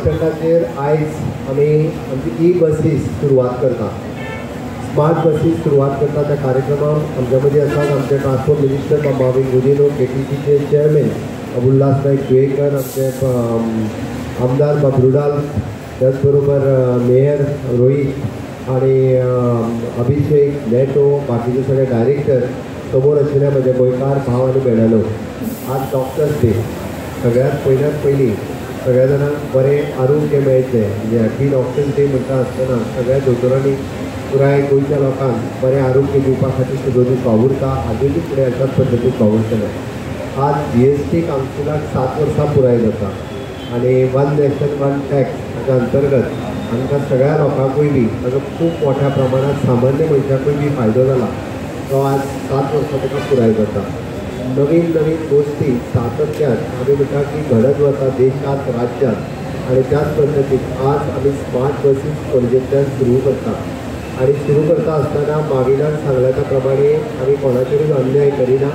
स्टँडाचेर आयज आमी आमची ई बसीस सुरवात करता, स्मार्ट बसीस सुरवात करता. त्या कार्यक्रमाक आमच्या मदीं आसात आमचे ट्रान्सपोर्ट मिनिस्टर बाब माविन गुदिन्हो, केटीसीचे चेअरमॅन उल्हास नायक तुयेकर, आमचे आमदार बाब रुडाल, त्याच बरोबर मेयर रोहीत आनी अभिषेक नेटो, बाकीचे सगळे डायरेक्टर, समोर आशिल्ल्या म्हजे गोंयकार भाव आनी भयणांनो, आज डॉक्टर्स डे. सगळ्यात पयल्यात पयलीं सगळ्या जाणांक बरें आरोग्य मेळचें, म्हणजे हॅपी डॉक्टर्स डे म्हणटा आसतना सगळ्या दोतोरांनी पुराय गोंयच्या लोकांक बरें आरोग्य दिवपा खातीर सदोदीस वावुरता, आजुनूय फुडें अशाच पद्दतीन वावुरतले. आज जीएसटी कावन्सिलाक 7 वर्सां पुराय जाता आनी वन नॅशन वन टॅक्स हाच्या अंतर्गत आमकां सगळ्या लोकांकूय बी ताजो खूब मोठ्या प्रमाणांत सामान्य मनशाकूय बी फायदो जाला, तो आज 7 वर्सां ताका पुराय जाता. नवीन नवीन गोश्टी सातत्यान आमी म्हणटा की घडत वता देशांत, राज्यांत, आनी त्याच पद्दतीन आज आमी स्मार्ट बसीस पणजेंतल्यान सुरू करता. आनी सुरू करता आसतना माविनान सांगल्या त्या प्रमाणे आमी कोणाचेरूच अन्याय करिना,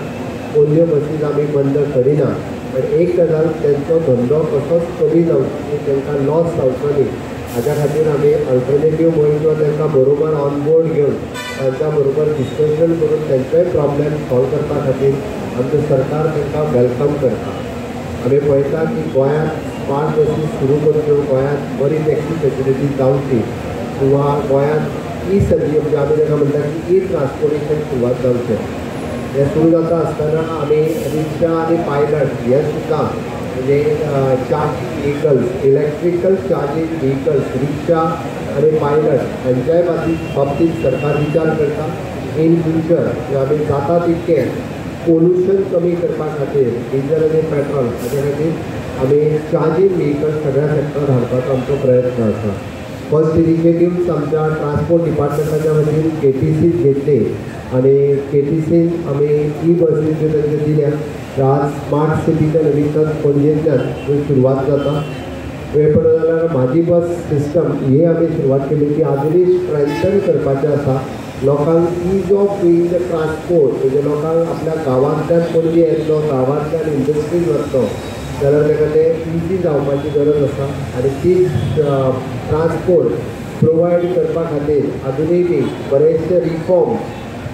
पोन्न्यो बसीस आमी बंद करिना, पण एक गजाल तेंचो धंदो कसोच कमी जावचो, तांकां लॉस जावचो न्ही हाज्या खातीर आमी अल्टरनेटीव म्हणून किंवा तांकां बरोबर ऑन बोर्ड घेवन तांच्या बरोबर डिस्कशन करून तेंचोय प्रॉब्लेम सॉल्व करपा खातीर आमचें सरकार तांकां welcome करता. आमी पळयता की गोंयांत स्मार्ट बसीस सुरू करच्यो, गोंयांत बरी टॅक्सी फेसिलिटी जावची किंवा गोंयांत ई सर्वी म्हणजे आमी ताका म्हणटा की ई ट्रान्सपोर्टेशन सुरवात जावचें. हें सुरू जाता आसतना आमी रिक्षा आनी पायलट हे सुद्दां म्हणजे charging vehicles, electrical charging vehicles, rickshaw आनी पायलट हांच्याय बाबतींत सरकार विचार करता. इन फ्युचर आमी जाता तितकें पोल्युशन कमी करपा खातीर डिजल आनी पेट्रोल हाच्या खातीर आमी चार्जींग व्हेकल सगळ्या सेक्टरान हाडपाचो आमचो प्रयत्न आसा. फर्स्ट इनिशिएटिव्स आमच्या ट्रान्सपोर्ट डिपार्टमेंटाच्या वतीन केटीसीन घेतली आनी केटीसीन आमी ई बसीस ज्यो तांच्यो दिल्या, आज स्मार्ट सिटीच्या निमित्तान पणजेंतल्यान ज्यो सुरवात जाता. वेळ पडलो जाल्यार म्हाजी बस सिस्टम ही आमी सुरवात केली ती आजुनूय स्ट्रेंथन करपाचें आसा. लोकांक ease of doing the transport म्हणजे लोकांक आपल्या गांवांतल्यान पणजे येतलो, गांवांतल्यान इंडस्ट्रीज वतलो जाल्यार ताका तें इजी जावपाची गरज आसा आनी ती ट्रान्सपोर्ट प्रोवायड करपा खातीर आजुनूय बी बरेचशे रिफॉर्म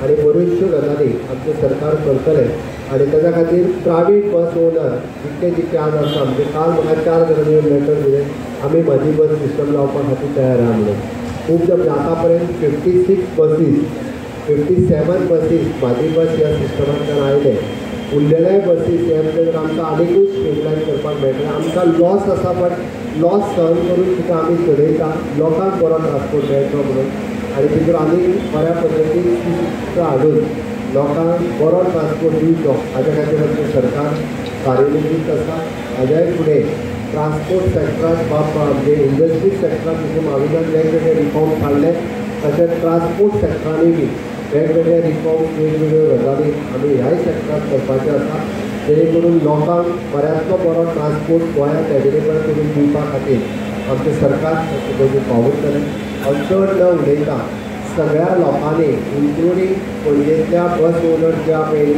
आनी बऱ्योचश्यो गजाली आमचें सरकार करतलें. आनी ताच्या खातीर प्रायवेट बस ओनर जितके जितके आज आसा, म्हणजे काल म्हाका 4 जाणांनी लेटर दिलें आमी म्हाजी बस सिस्टम लावपा खातीर तयार आहा म्हणून. खूब आतां पर्यंत 56 बसीस, 57 बसीस म्हाजी बस ह्या सिस्टमांतल्यान आयले. उरलेले बसीस हे जर आमकां आनिकूय स्ट्रीमलायन करपाक मेळटलें. आमकां लॉस आसा बट लॉस सहन करून सुद्दां आमी चलयता, लोकांक बरो ट्रान्सपोर्ट मेळचो म्हणून, आनी भितर आनीक बऱ्या पद्दतीन सुद्दां हाडून लोकांक बरो ट्रान्सपोर्ट दिवचो हाज्या खातीर आमचें सरकार कार्यनिमीत आसा. हाज्याय फुडें ट्रान्सपोर्ट सेक्टरांत म्हणजे इंडस्ट्रीज सेक्टरांत जशें माविनान वेगवेगळे रिफॉर्म्स हाडले तशेंच ट्रान्सपोर्ट सेक्टरांनी बी वेगवेगळे रिफॉर्म्स, वेगवेगळ्यो गजाली आमी ह्याय सेक्टरांत करपाचें आसा, जेणे करून लोकांक बऱ्यांतलो बरो ट्रान्सपोर्ट गोंयांत एवेलेबल करून दिवपा खातीर आमचें सरकार ताचे वावुरतलें. हांव चड न उलयता सगळ्या लोकांनी इन्क्लुडींग पणजेंतल्या बस ओनर जे आहा पळय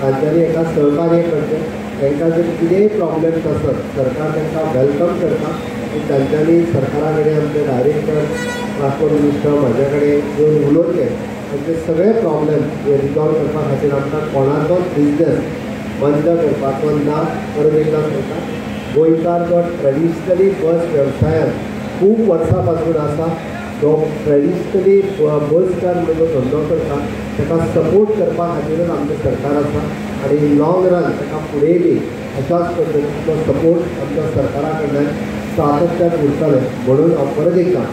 तांच्यांनी एका सहकार्य करचें. तांकां जर कितेंय प्रॉब्लेम्स आसत सरकार तांकां welcome करता. तांच्यांनी सरकारा कडेन आमचे डायरेक्टर ट्रान्सपोर्ट मिनिस्टर म्हाज्या कडेन येवन उलोवचें, तांचे सगळे प्रॉब्लेम हे रिजॉल्व करपा खातीर आमकां कोणाचोच बिजनस बंद करपाचो ना. परत एकदां सांगता, गोंयकार जो ट्रेडिशनली बस वेवसायांत खूब वर्सां पासून आसा, जो ट्रेडिशनली बसकार म्हणून जो धंदो करता ताका सपोर्ट करपा खातीरच आमचें सरकार आसा आनी लॉंग रन ताका फुडें बी अशाच पद्दतीचो सपोर्ट आमच्या सरकारा कडल्यान सातत्यान उरतलें. म्हणून हांव परत एकदां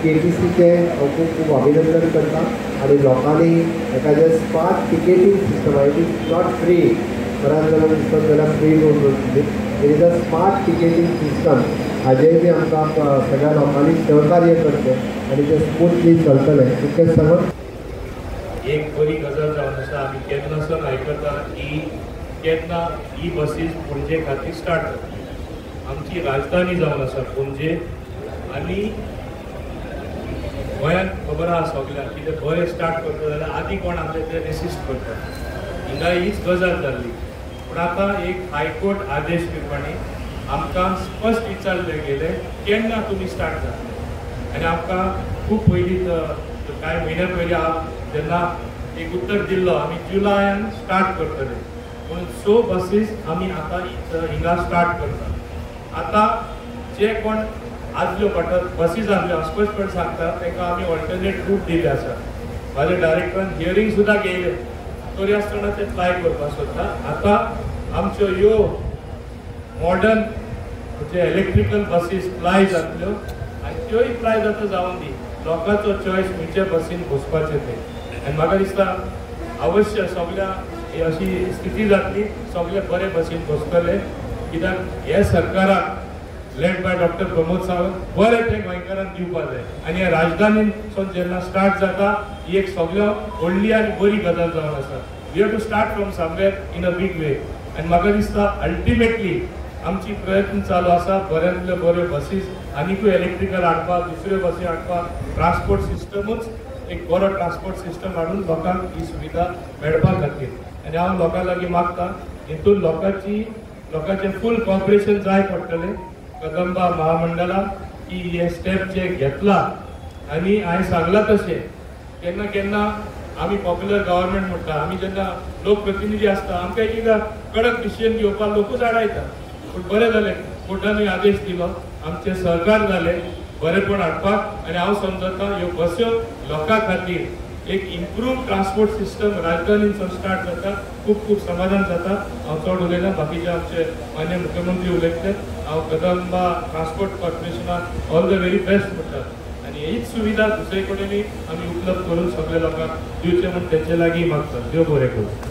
केटीसीचें हांव खूब खूब अभिनंदन करता आनी लोकांनी ताका जें स्मार्ट टिकेटींग सिस्टम आहा, it is not free, बऱ्याच जाणांक दिसता जाल्यार फ्री म्हणून, it is a smart ticketing system हाजेय बी आमकां सगळ्या लोकांनी सहकार्य करचें आनी तें स्मूथली चलतलें तितकेंच सांगून. एक बरी गजाल जावन आसा, आमी केन्नासून आयकता की केन्ना ही बसीस पणजे खातीर स्टार्ट जातली. आमची राजधानी जावन आसा पणजे आनी गोंयांत खबर आसा सगल्यांक कितें बरें स्टार्ट करता जाल्यार आदी कोण आमचे ते रेसिस्ट करता. हिंगा हीच गजाल जाल्ली, पूण आतां एक हायकोर्ट आदेश प्रमाणे आमकां स्पश्ट विचारलें गेलें केन्ना तुमी स्टार्ट जातले आनी आमकां खूब पयलीं कांय म्हयन्या पयलीं हांव जेन्ना एक उत्तर दिल्लो आमी जुलयान स्टार्ट करतले म्हणून 6 बसीस आमी आतां हिंगा स्टार्ट करता. आतां जे कोण आदल्यो बसीस आसल्यो हांव स्पश्टपण सांगता तांकां आमी ऑल्टरनेट रूट दिल्ले आसा. म्हाज्या डायरेक्टरान हियरींग सुद्दां घेयलें तरी आसतना ते ट्राय करपाक सोदता. आतां आमच्यो ह्यो मॉडर्न म्हणजे इलेक्ट्रिकल बसीस प्लाय जातल्यो आनी त्योय प्लाय जाता जावन दी लोकांचो चॉयस खंयच्या बसीन बसपाचें तें. आनी म्हाका दिसता अवश्य सगळ्या अशी स्थिती जातली सगळे बरे बसीन बसतले कित्याक हे सरकाराक led by doctor Pramod Sawant बरें तें गोंयकारांक दिवपाक जाय. आनी ह्या राजधानीसून जेन्ना स्टार्ट जाता ही एक सगळ्या व्हडली आनी बरी गजाल जावन आसा. We have to start from somewhere in a big way. आनी म्हाका दिसता अल्टिमेटली आमची प्रयत्न चालू आसा बऱ्यांतल्यो बऱ्यो बसीस आनीकूय इलेक्ट्रिकल हाडपाक, दुसऱ्यो बसी हाडपाक, ट्रान्सपोर्ट सिस्टमूच एक बरो ट्रान्सपोर्ट सिस्टम हाडून लोकांक ही सुविधा मेळपा खातीर. आनी हांव लोकां लागीं मागता हितून लोकांचें फूल कॉपरेशन जाय पडटलें कदंबा महामंडळाक की हे स्टेप जे घेतला. आनी हांवें सांगलां तशें केन्ना केन्ना आमी पॉप्युलर गव्हर्मेंट म्हणटा, आमी जेन्ना लोकप्रतिनिधी आसता आमकां एक एकदां कडक डिसिजन घेवपाक लोकूच आडायता. पूण बरें जालें कोर्टानूय आदेश दिलो, आमचें सहकार जालें बरेंपण हाडपाक. आनी हांव समजता ह्यो बस्यो लोकां खातीर एक इम्प्रूव ट्रान्सपोर्ट सिस्टम राजधानीसून स्टार्ट जाता. खूब खूब समाधान जाता. हांव चड उलयना, बाकीचे आमचे मान्य मुख्यमंत्री उलयतले. हांव कदंबा ट्रान्सपोर्ट कॉर्पोरेशनाक ऑल the very best म्हणटा आनी हीच सुविधा दुसरे कडेनूय आमी उपलब्ध करून सगळ्या लोकांक दिवचें म्हूण तेंचे लागीं मागता. देव बरें करूं.